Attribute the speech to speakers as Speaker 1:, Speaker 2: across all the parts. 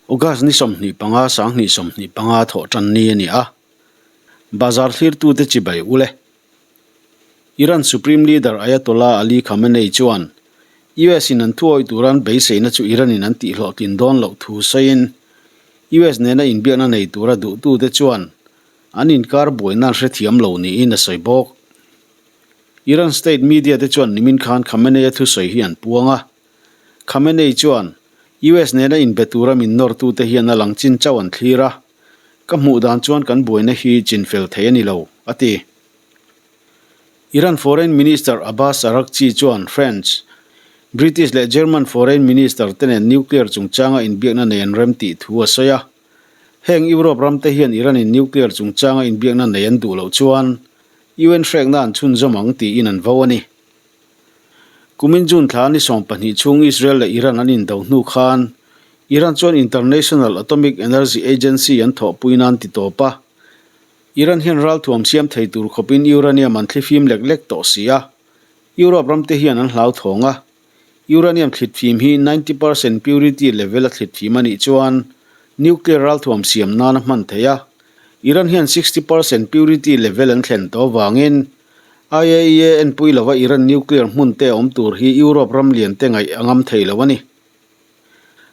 Speaker 1: August ni 25 2025 thawh tan ni a ni a, bazar thlirtute chibai ul e. Iran Supreme Leader Ayatollah Ali Khamenei chuan US in an thuawih tura an beiseina chu Iran in an tihhlawhtlin dawn loh thu sawiin US nena inbiakna nei tura duhtute chuan an inkar buaina an hrethiam lo niin a sawi bawk. Iran state media te chuan nimin khan Khamenei-a thusawi hi an puang a. Khamenei chuan, US nena inbe tura min nawrtute hian a lang chin chauh an thlir a, ka hmuh dan chuan kan buaina hi chinfel thei a ni lo, a ti. Iran Foreign Minister Abbas Araghchi chuan French, British leh German Foreign Minister te nen nuclear chungchanga inbiakna nei an rem tih thu a sawi a. Heng Europe ram te hian Iran-in nuclear chungchanga inbiakna nei an duh loh chuan UN hrekna an chhunzawm ang tiin an vo a ni. Kumin June thla ni 12 chhung Israel leh Iran an indo hnu khan Iran chuan International Atomic Energy Agency an thawhpui nan ti tawp a. Iran hian ralthuam siam thei tur khawpin uranium an thlifim lek lek tawh si a, Europe ramte hian an hlauthawng a. Uranium thlitfim hi 90 percent purity level a thlitfim a nih chuan nuclear ralthuam siam nan a hman thei a. Iran hian 60 percent purity level an thlen tawh avangin IAEA enpui lova Iran nuclear hmun te awm tur hi Europe ram lian te ngaih a ngam thei lo a ni.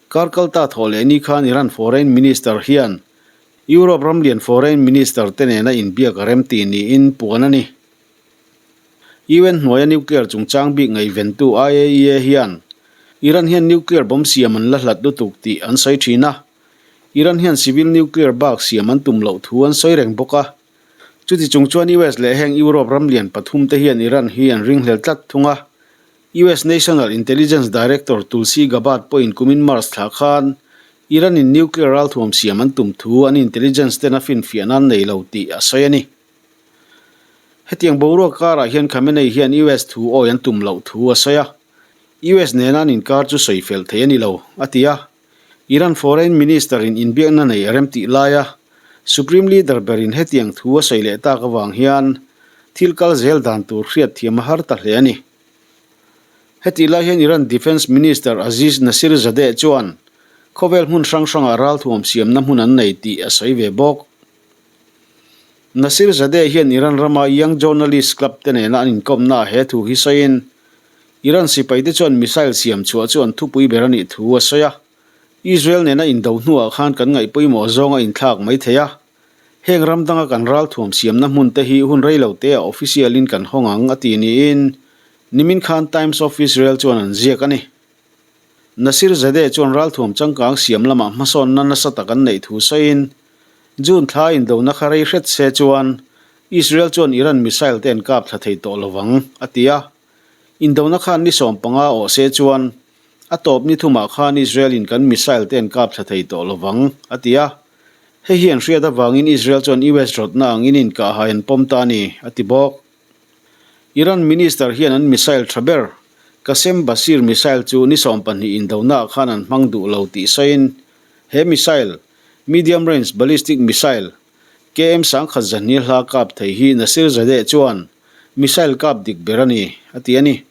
Speaker 1: Kar kalta thawh leh ni khan Iran foreign minister hian Europe ram lian foreign minister te nena inbiak a rem tih niin puan a ni. UN hnuaia nuclear chungchang bik ngaihventu IAEA hian Iran hian nuclear bomb siam an la hlat lutuk tih an sawi thin a, Iran hian civil nuclear bak siam an tum loh thu an sawi reng bawk a. Chuti chung chuan US leh heng Europe ram lian pathum te hian Iran hi an ringhlel tlat thung a. US National Intelligence Director Tulsi Gabbard pawhin kumin March thla khan Iran in nuclear ralthuam siam an tum thu an intelligence ten a finfiah nan nei lo tih a sawi a ni. Hetiang boruak karah hian Khamenei hian US thu awi an tum loh thu a sawi a, US nena an inkar chu sawi fel thei a ni lo, a ti a. Iran Foreign Minister in inbiakna nei a rem tih laia Supreme Leader berin hetiang thu a sawi leh tak avang hian thil kal zel dan tur hriatthiam a har ta hle a ni. Hetih lai hian Iran Defence Minister Aziz Nasirzadeh chuan khawvel hmun hrang hrangah ralthuam siamna hmun an nei tih a sawi ve bawk. Nasirzadeh hian Iran rama Young Journalists Club te nena an inkawmnaah he thu hi sawiin, Iran sipaite chuan missile siam chhuah chu an thupui ber a nih thu a sawi a. Israel nena indo hnuah khan kan ngaih pawimawh zawng a inthlak mai thei a. Heng ram danga kan ralthuam siamna hmun te hi hun rei lo te ah official in kan hawng ang a ti niin nimin khan Times of Israel chuan an ziak a ni. Nasir Zadeh chuan ralthuam changkang siam lamah hmasawnna nasa tak an neih thu sawiin June thla indona kha rei hret se chuan Israel chuan Iran missile te an kap thla thei tawh lovang a ti a. Indona khan ni 15 awh se chuan a tawp ni thumah khan Israel in kan missile te an kap thla thei tawh lovang a ti a. Hei hi an hriat avangin Israel chuan US rawtna angin inkahhai an pawm ta a ni, a ti bawk. Iran minister hian an missile tha ber, Qasem Basir missile chu ni 20 indonaah khan an hmang duh lo tih sawiin, he missile, medium range ballistic missile, KM 1000 zahni hla kap thei hi Nasir Zadeh chuan missile kap dik ber a ni, a ti a ni.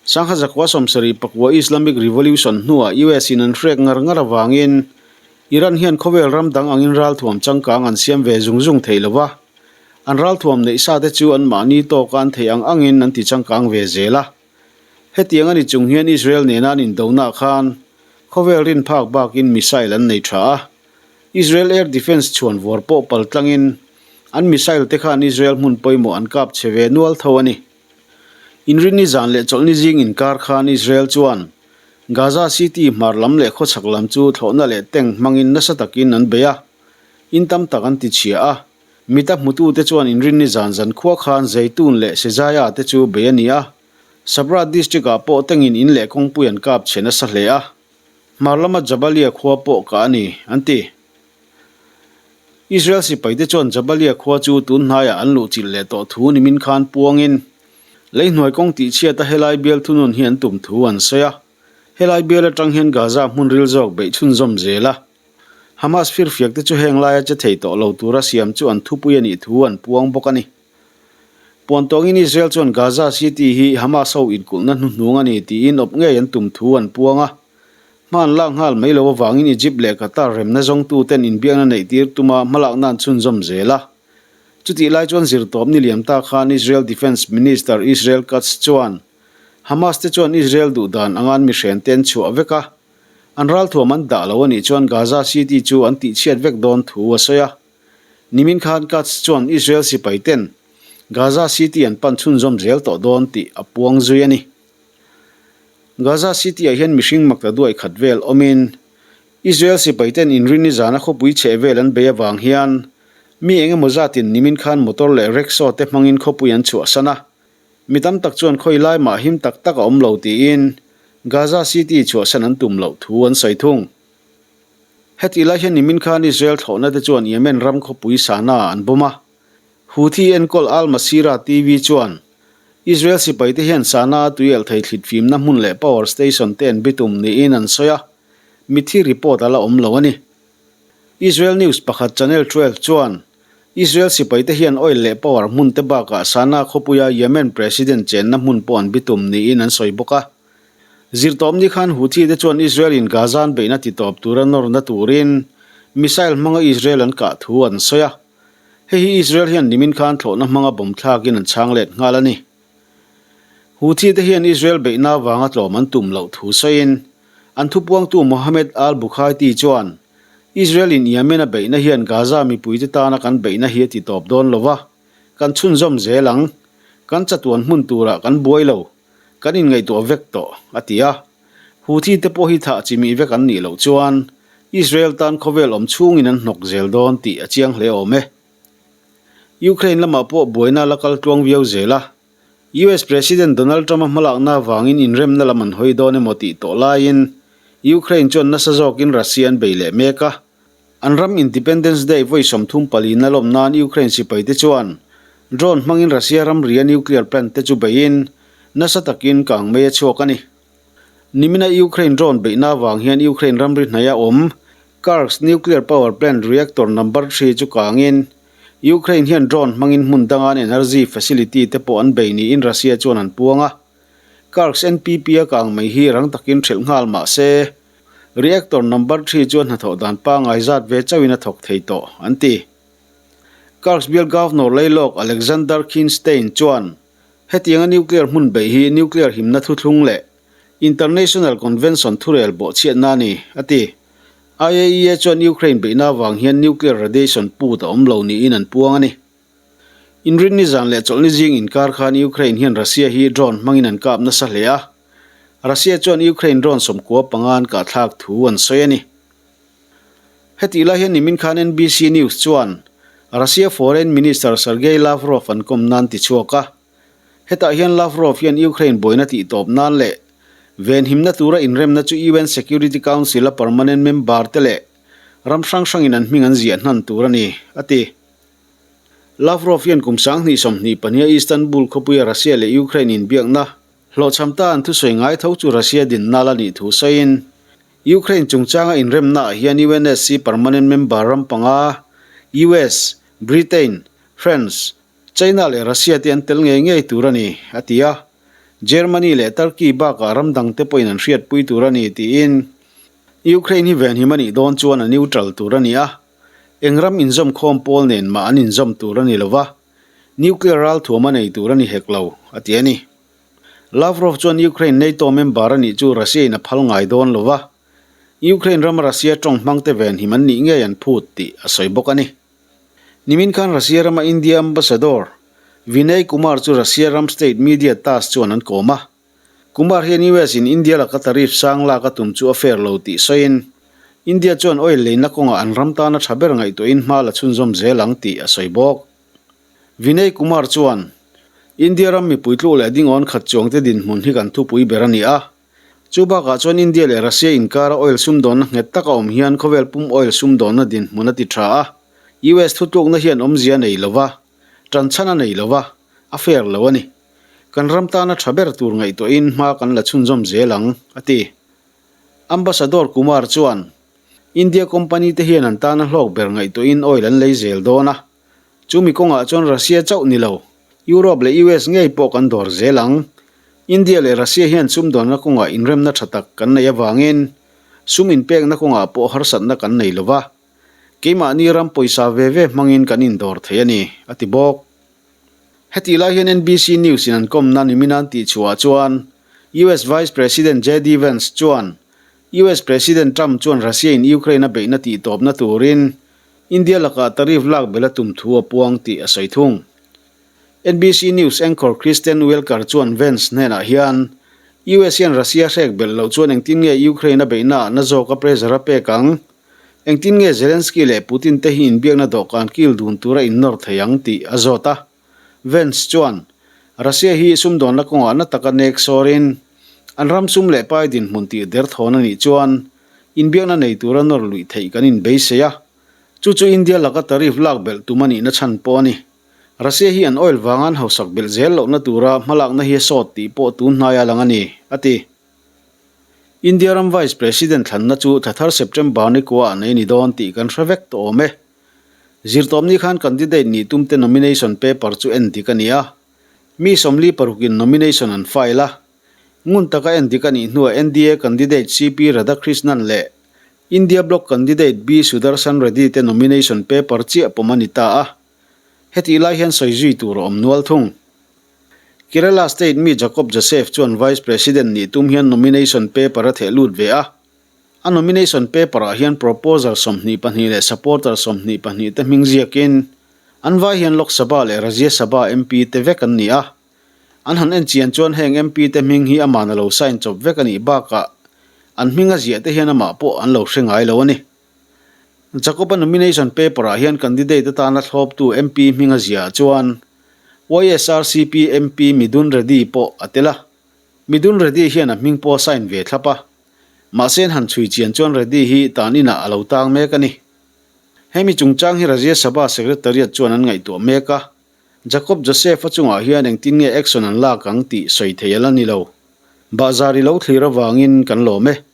Speaker 1: 1979 Islamic Revolution hnuah US in an hrek ngar ngar avangin Iran hian khawvel ram dang angin ralthuam changkang an siam ve zung zung thei lo va, an ralthuam neih sa te chu anmahni tawka an theih ang angin an ti changkang ve zel a. Hetiang a ni chung hian Israel nena an indonaah khan khawvel rin phak bakin missile an nei tha a, Israel Air Defence chhuan vawr pawh pal tlangin an missile te khan Israel hmun pawimawh an kap chhe ve nual tho a ni. Inrinni zan leh chawlhni zing inkar khan Israel chuan Gaza City hmar lam leh khawchhak lam chu thlawhna leh tank hmangin nasa takin an bei a, in tam tak an ti chhia a. Mita hmutute chuan Inrinni zan zan khua khan Zeitun leh Shejaiya te chu bei a ni a. Sabra district-ah pawh tank-in in leh kawngpui an kap chhe nasa hle a. Hmar lama Jabalia khua pawh kah a ni, an ti. Israel sipaite chuan Jabalia khua chu tun hnaiah an luhchilh leh tawh thu nimin khan puangin leihnuai kawng tihchhiata helai bial thunun hi an tum thu an sawi a. Helai bial atang hian Gaza hmun ril zawk beih chhunzawm zel a. Hamas firfiakte chu heng laia che thei tawh lo tura siam chu an thupui a nih thu an puang bawk a ni. Puan tawngin Israel chuan Gaza City hi Hamas ho inkulhna hnuhnung a ni tiin awp ngei an tum thu an puang a. Hma an lak nghal mai lo avangin Egypt leh Qatar remna zawngtuten inbiakna neihtir tuma hmalakna an chhunzawm zel a. Chutih lai chuan zirtawp ni liam ta khan Israel Defence Minister Israel Katz chuan Hamas te chuan Israel duh dan anga an mihren te an chhuah vek a, an ralthuam an dah lo a nih chuan Gaza City chu an tihchhiat vek dawn thu a sawi a. Nimin khan Katz chuan Israel sipai ten Gaza City an pan chhunzawm zel tawh dawn tih a puang zui a ni. Gaza City-ah hian mihring makta duai khat vel awmin Israel sipai ten inrinni zana khawpui chheh vel an bei avang hian mi eng emaw zatin nimin khan motor leh rickshaw te hmangin khawpui an chhuahsan a. Mi tam tak chuan khawi lai mah him tak tak a awm lo tiin Gaza City chhuahsan an tum loh thu an sawi thung. Hetih lai hian nimin khan Israel thlawhna te chuan Yemen ram khawpui Sanaa an bawm a. Houthi enkawl Al Masirah TV chuan Israel sipai te hian Sanaa tuielh thei thlit fimna hmun leh power station te an bitum niin an sawi a, mitthi report a la awm lo a ni. Israel news pakhat Channel 12 chuan Israel sipai te hian oil leh power hmun te bakah Sanaa khawpuia Yemen president chenna hmun pawh an bitum niin an sawi bawk a. Zirtawpni khan Houthi te chuan Israel in Gaza an beihna titawp tura nawrna turin missile hmanga Israel an kah thu an sawi a. Hei hi Israel hian nimin khan thlawhna hmanga bomb thlakin an chhang let nghal a ni. Houthi te hian Israel beihna avanga tlawm an tum loh thu sawiin an thupuangtu Mohammed al-Bukhaiti chuan Israel-in Yemen a beihna hian Gaza mipuite tana kan beihna hi a ti tawp dawn lo va, kan chhunzawm zel ang. Kan chatuan hmun turah kan buai lo, kan inngaihtuah vek tawh, a ti a. Houthi te pawh hi thah chimih vek an nih loh chuan Israel tan khawvel awm chhungin an hnawk zel dawn tih a chiang hle awm e. Ukraine lamah pawh buaina la kal tluang viau zel a. US President Donald Trump-a hmalakna avangin inremna lam an hawi dawn emaw tih tawh laiin Ukraine chuan nasa zawkin Russia an bei leh mek a. An ram Independence Day vawi 34 na lawm nan Ukraine sipaite chuan drone hmangin Russia ramria nuclear plant te chu beiin nasa takin kang mei a chhuak a ni. Nimina Ukraine drone beihna avang hian Ukraine ramri hnaia awm Kursk nuclear power plant reactor number three chu kangin Ukraine hian drone hmangin hmun danga an energy facility te pawh an bei niin Russia chuan an puang a. Kursk NPP a kang mai hi rang takin hrilh nghal mah se, reactor number three chu a hnathawh dan pangngai zat ve chauhin a thawk thei tawh, an ti. Kursk bial Governor Leilawk Alexander Khinshtein chuan hetianga nuclear hmun beih hi nuclear himna thuthlung leh International Convention thurel bawhchhiatna a ni, a ti. IAEA chuan Ukraine beihna avang hian nuclear radiation put a awm lo niin an puang a ni. Inrinni zan leh chawlhni zing inkar khan Ukraine hian Russia hi drone hmangin an kap nasa hle a. Russia chuan Ukraine drone 95 an kahthlak thu an sawi a ni. Hetih lai hian nimin khan NBC News chuan Russia Foreign Minister Sergei Lavrov an kawm nan tichhuak a. Hetah hian Lavrov hian Ukraine buaina tihtawp nan leh venhimna tura inremna chu UN Security Council-a permanent member te leh ram hrang hrangin an hming an ziah hnan tur a ni, a ti. Lavrov hian kum 2022-a Istanbul khawpuia Russia leh Ukraine inbiakna hlawhchham ta an thusawi ngai tho chu Russia dinna la nih thu sawiin Ukraine chungchanga inremnaah hian UNSC permanent member ram panga US, Britain, France, China leh Russia te an tel ngei ngei tur a ni, a ti a. Germany leh Turkey bakah ram dangte pawhin an hriatpui tur a ni tiin Ukraine hi venhim a nih dawn chuan a neutral tur a ni a, eng ram inzawm khawm pawl nen mah an inzawm tur a ni lo va, nuclear ralthuam a nei tur a ni hek lo, a ti a ni. Lavrov chuan Ukraine NATO member a nih chu Russia in a phal ngai dawn lo va, Ukraine rama Russia tawng hmangte venhim an nih ngei an phut tih a sawi bawk a ni. Nimin khan Russia rama India Ambassador Vinay Kumar chu Russia ram state media Tass chuan an kawm a. Kumar hian US in India laka tariff sang lak a tum chu a fair lo tih sawiin India chuan oil leina kawngah an ram tana tha ber ngaihtuahin hma la chhunzawm zel ang tih a sawi bawk. Vinay Kumar chuan India ram mipui tluk leh dingawn khat chuangte dinhmun hi kan thupui ber a ni a. Chu bakah chuan India leh Russia inkara oil sumdawnna nghet tak a awm hian khawvel pum oil sumdawnna dinhmun a ti tha a. US thutlukna hian awmzia a nei lo va, tanchhan a nei lo va, a fair lo a ni. Kan ram tana tha ber tur ngaihtuahin hma kan la chhunzawm zel ang, a ti. Ambassador Kumar chuan, India company te hian an tana hlawk ber ngaihtuahin oil an lei zel dawn a. Chumi kawngah chuan Russia chauh ni lo, Europe leh US ngei pawh kan dawr zel ang. India leh Russia hian sumdawnna kawngah inremna tha tak kan neih avangin Sum inpekna kawngah pawh harsatna kan nei lo va, keimahni ram pawisa ve ve hmangin kan indawr thei a ni, a ti bawk. Hetih lai hian NBC News in an kawmna nimin an tihchhuah chuan US Vice President JD Vance chuan US President Trump chuan Russia in Ukraine a beihna tihtawpna turin India lakah tariff lak belh a tum thu a puang tih a sawi thung. NBC News anchor Kristen Welker chuan Vance hnenah hian US hian Russia hrek belh loh chuan engtin nge Ukraine a beihna ah na zawk a pressure a pek ang? Engtin nge Zelensky leh Putin te hi inbiakna dawhkan kil dun tura innawr thei ang tih a zawt a. Vance chuan, Russia hi sumdawnna kawngah na taka nek sawrin, an ram sum leh pai dinhmun tih derthawn a nih chuan inbiakna nei tura nawr luih theih kan inbeisei a. Chu chu India laka tariff lak belh tum a nihna chhan pawh a ni. Russia hi an oil vanga an hausak belh zel lohna tura hmalakna hi a sawt tih pawh tun hnai a lang a ni, a ti. India ram Vice President thlanna chu thla thar September ni kuaah nei ni dawn tih kan hre vek tawh awm e. Zirtawpni khan candidate nih tumte nomination paper chu en dik a ni a. Mi 46 in nomination an file a. Ngun taka en dik a nih hnuah NDA candidate CP Radhakrishnan leh India Bloc candidate B Sudarshan Reddy te nomination paper chiah pawm a ni ta a. Hetih lai hian sawi zui tur a awm nual thung. Kerala state mi Jacob Joseph chuan Vice President nih tum hian nomination paper a theh lut ve a. A nomination paper ah hian proposal 22 leh supporter 22 te hming ziakin an vai hian Lok Sabha leh Rajya Sabha MP te vek an ni a. An han en chian chuan heng MP te hming hi amahna lo sign chawp vek a nih bakah an hming a ziah te hian amah pawh an lo hre ngai lo a ni. Jacob-a nomination paper-ah hian candidate atana thlawptu MP hming a ziahah chuan YSRCP MP Midhun Reddy pawh a tel a. Midhun Reddy hian a hming pawh a sign ve thlap a. Mahse an han chhui chian chuan Reddy hi tan inah a lo tang mek a ni. Hemi chungchang hi Rajya Sabha Secretariat chuan an ngaihtuah mek a. Jacob Joseph-a chungah hian engtin nge action an lak ang tih sawi thei a la ni lo. Bahzar i lo thlir avangin kan lawm e.